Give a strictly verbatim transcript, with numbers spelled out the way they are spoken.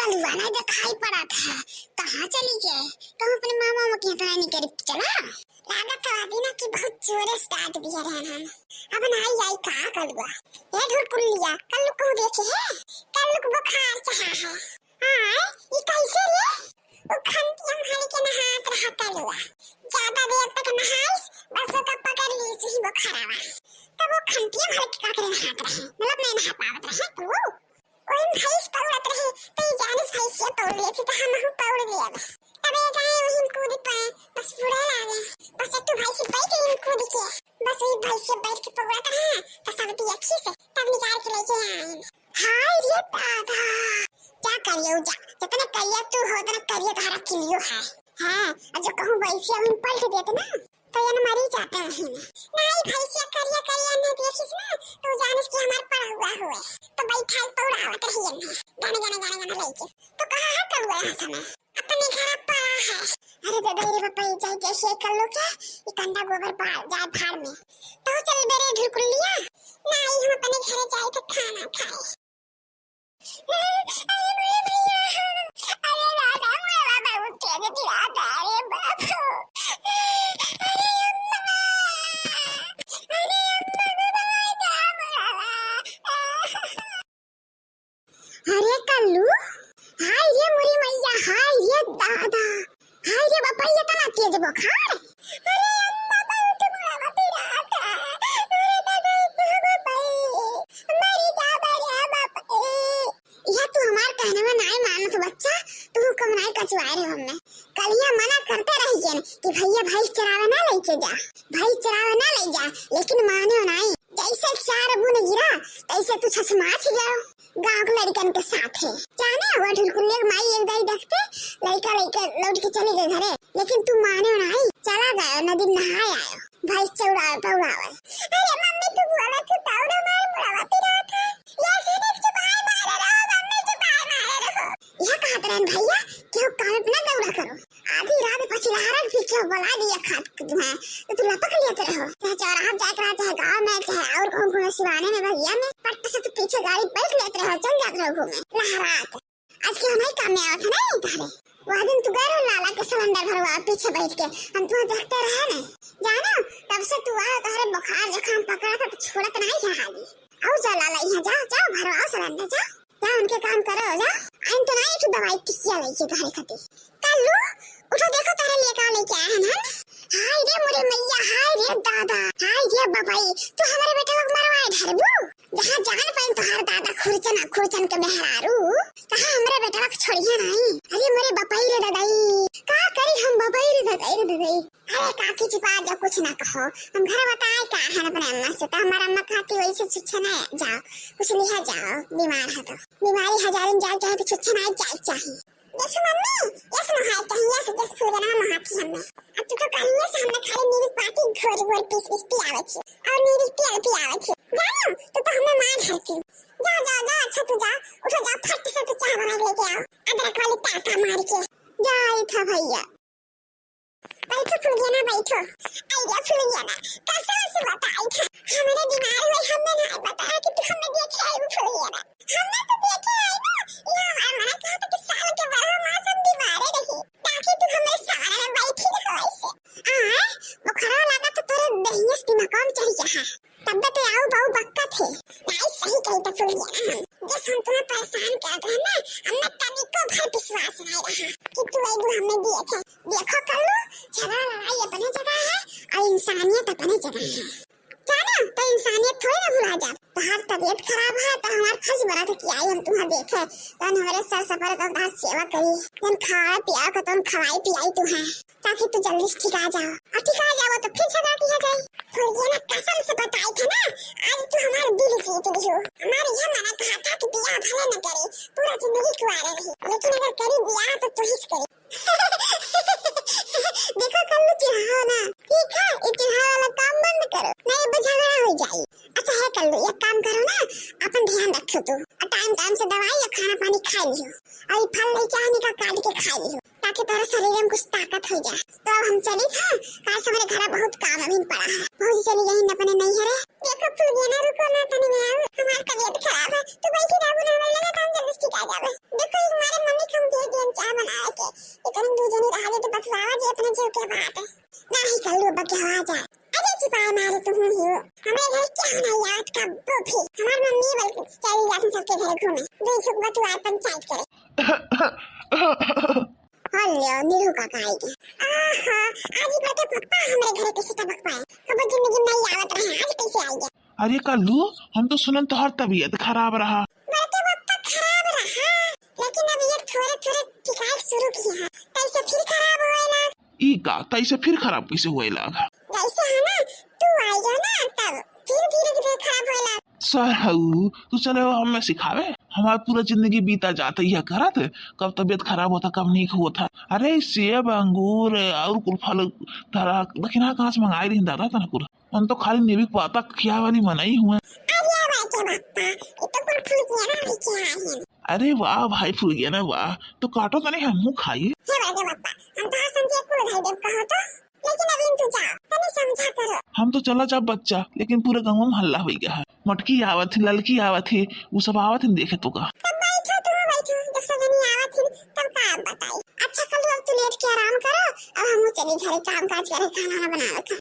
कलुआ ना दिखाई पड़त है, कहाँ चली गए? कहूँ अपने मामा मामा के यहाँ तो नहीं करी चला। लागत तो अभी ना कि बहुत जोरे से डांट दिया रहन हम। अब ना आई आई का कलुआ? ए ढुरकुलिया, कल्लू को देखे है? कल्लू को बुखार चढ़ा है। हाँ, ई कैसे रे? उ खंतिया मारे के नहात रहा कलुआ। ज्यादा देर तक नहाइस, बस ओका पकड़ ली सही बुखारवा। तब वो खंतिया मारे के का करे नहात रहे? मतलब नहीं नहा पावत रहे तो वो। कोई भैंस पौड़त रहे, तो ई जानिस भैंसिया पौड़ लेती तो हमहू पौड़ लेब। तब ये गए वहीं कूद पाए, बस बुरा लागे। बस एक ठो भैंसी बैठ गई कूद के, बस वही भैंसिया बैठ के पौड़त रहे, तो सब दी अच्छी से तब निकाल के लेके आए। हाय रे दादा, क्या करियो जा, जितना करिया तू हो, उतना करिया तोहरा किलियो है। हाँ, और जो कहूँ वैसे हम पलट देते ना, तो ये न मरी जाते हैं। नहीं भैंसिया करिया करिया नहीं देखिस ना, तो जानिस कि हमार पढ़ा हुआ हुए, तो बैठा पौड़ावत रही है, गाना गाना गाना गाना लेके। तो कहाँ है कौआ यहाँ समय? अपने घर पड़ा है। अरे दादा रे बापा, ये जाए जैसे कल्लू के, ये कंडा गोबर पा जाए भाड़ में। तो चल मेरे ढुरकुलिया, नहीं हम अपने घर जाए तो खाना खाए। अरे मेरे भैया, अरे दादा, मेरा बाबा उठ के अरे गिरा था, अरे बाप। अरे अम्मा, अरे अम्मा, बाबा, क्या बुलावा? अरे कल्लू, हाय रे मोरी मैया, हाय रे दादा, हाय रे बापा, ये तना तेज बुखार। अरे अम्मा, बहुत बुरा पिराता। अरे दादा, बापा, मरी जा बड़े बापा। यह तू हमार कहने में नाई मानत बच्चा, तू कम नाई कचवाए रहे हमने। कलिया मना करते रही जेन कि भैया भैंस चरावे ना लेके जा, भैंस चरावे ना ले जा, लेकिन माने नाई। जैसे चार बूंद गिरा, तैसे तू छछमाछ गयो गांव के लड़कन के साथ है। जाने हुआ ढुरकुलिया के माई एक दाई देखते, लड़का लड़के लौट के चले गए घरे, लेकिन तू माने नाई, चला गयो नदी में नहाए आयो, भैंस चौड़ावे पौड़ावे। अरे मम्मी, तू बोला तू तौड़ा मार बुढ़ावा पिरात है। ये सुनिक चुपाई मारे रहो मम्मी, चुपाई मारे रहो। यह कहत रहन भैया कि हम काम अपना दौड़ा करो। आधी रात पछिलहरन पीछे बोला दिया खात के तुम्हें, तो तू लपक लेते रहो। चाहे चौराहा जाके रहा, चाहे गाँव में, चाहे और कहूँ घूमे सिवाने में, बगिया में, पट्ट से तू पीछे गाड़ी बैठ लेते रहो, चल जाते रहो घूमे लहरात। आज के हमारे काम में आवत है नहीं तहरे। वह दिन तू गए रहो लाला के सिलेंडर भरवा पीछे बैठ के, हम तुम्हें देखते रहे नहीं। जानो, तब से तू आए, तोहरे बुखार जुकाम पकड़ा था तो छोड़त नहीं है हाली। आओ जा लाला यहाँ, जा, जा भरवाओ सिलेंडर, जा। जा उनके काम करो, जा। आइन तो नहीं तू दवाई टिकिया लेके तोहरे खातिर। कल्लू, उठो, देखो तोहरे लिए का लेके आए हैं हम। हाय रे मोरे मैया, हाय रे दादा, हाय रे बबाई, तू हमारे बेटा लोग मरवाए ढरबू। जहाँ जान पाइन तोहार दादा खुरचन, खुरचन के मेहरारू, तहाँ हमरे बेटवा के छोड़िया नाई। अरे मोरे बपई रे ददई, का करी हम बपई रे ददई रे ददई। अरे काकी चुपा जाओ, कुछ ना कहो, हम घर बताए का है अपने अम्मा से, तो हमार अम्मा कहती वैसे छुच्छे ना जाओ, कुछ लिहा जाओ, बीमार है तो। बीमारी हजारन जाए चाहे तो छुच्छे ना जाए चाहे। यस मम्मी, यस मोहाय कहीं, यस, यस फुलगना मोहाती हमें। अब तू तो कहीं से हमने खाली नींबू पाती घोर घोर पीस पीस पियावे छी और नींबू तेल पियावे छी। जानो, तू तो हमें मार हरती। जा, जा, जा, अच्छा तू जा, उठो जा, फट से तू चाय बना के लेके आओ, अदरक वाली ताका मार के। जा, आई था भैया। बैठो फुलगना, बैठो। आइया फुलगना, कसम से बताई था, हमरे बीमार हुए हमें ना बताया कि तू हमें देखे आई फुलगना। हमने तो देखे आई ना, ये हमारे मना कहा था कि साल के बारह मास हम बीमारे रही, ताकि तू हमें सारा में बैठी रहो ऐसे। आय, बुखारा लगा तो तोरे दहिया से दिमाग में चढ़ गया है। तब तो आऊ बाऊ बक्का थे। नाई सही कही तो फुलगना, जस हम तुम्हें परेशान करत रहे ना, हमने तनिको भर विश्वास नहीं रहा कि तू एक हमें दिए थे। देखो कल्लू, झगड़ा लड़ाई अपने जगह है और इंसानियत अपने जगह है। जाना तो इंसानियत थोड़ी ना भुला जा। तोहार तबीयत खराब है तो हमार फर्ज बनत है कि आई हम तुम्हें देखे, तन हमारे सर सफर तो तोहार सेवा करी, तन खाए पिया को तन खवाई पियाई तुम्हें, ताकि तू जल्दी से ठीक आ जाओ। और ठीक आ जाओ तो फिर झगड़ा किया जाए। फुलगना कसम से बताई था ना, आज तू हमार दिल जीत लियो। हमार यह मना कहा था कि बियाह भले न करे, पूरा जिंदगी कुआरे रही, लेकिन अगर करी बियाह तो तू ही से करी। देखो कल्लू, चिढ़ाओ ना, ठीक है, ये चिढ़ावे वाला काम बंद करो, नहीं तो झगड़ा हो जाई। अच्छा है कल्लू, एक काम करो ना, अपन ध्यान रखो तू, और टाइम टाइम से दवाई और खाना पानी खा लियो, और ये फल लेके आने का काट के खा लियो। ताकि तोहरे शरीर में कुछ ताकत हो जाए। तो अब हम चली था, काहे से हमरे घरा बहुत काम अभी पड़ा है। भौजी चली गई अपने नैहरे। देखो फुलगेना, रुको ना, तनी में आओ, हमार तबीयत खराब है। तू बैठी रहबू ना, हमारे लगे काम जल्दी से ठीक आ जावे। देखो, ये हमारे मम्मी के हम भेज दियन चाय बनावे के, ये तनी दू जनी रह जाए तो बतलावा जी अपने जीव के बात है। नाही कल्लू बा के आवाज आ। अरे चिपाए मारे तू हूँ ही हो। हमरे घर क्या नहीं आवत कब्बो भी। हमार मम्मी बल्कि चली जाती सबके घर घूमे। दो झुक बतुआर पंचायत करे। हो लियो, नीरू काका आई गए। आहा, आज ही बड़के पप्पा हमरे घरे कैसे टपक पाए। कबो जिंदगी में नहीं आवत रहे, आज कैसे आई गए? अरे कल्लू, हम तो सुनन तोहर तबीयत खराब रहा। बड़के पप्पा खराब रहा, लेकिन अब ये थोड़े थोड़े टिकाए शुरू किए हैं, तैसे फिर खराब होए लाग। ई का, तैसे फिर खराब कैसे होए लाग? जैसे है ना, तू आई गयो ना, तब फिर धीरे धीरे खराब होए लाग। सरहू, तू चले हो हमें सिखावे? हमार पूरा जिंदगी बीता जाता यह करत, कब तबीयत खराब होता, कब नीक होता। अरे सेब, अंगूर और कुल फल धरा दक्षिणा कहाँ से मंगाए रही दादा तनकुर? हम तो खाली नीबी के पाता खिया वाली मनई हुए। अरे बाटे बप्पा, ये तो कुल फुलगेना लेके आए हैं। अरे वाह भाई फुलगेना वाह, तो काटो तने हमहू खाई। हे बाटे बप्पा, हम तो हसन के कुल धई देब कहो तो, लेकिन अभी तू जाओ, तने समझा करो। हम तो चला जाब बच्चा, लेकिन पूरे गाँव में हल्ला हो गया है। मटकी आवत है, ललकी आवत है, वो सब आवत है देखे तो का। तब बैठो तू, बैठो, जब सब जनी आवत है तब का आप बताई। अच्छा कल्लू अब तू लेट के आराम करो, अब हम चली घरे काम काज करे, खाना वाना बनावे का।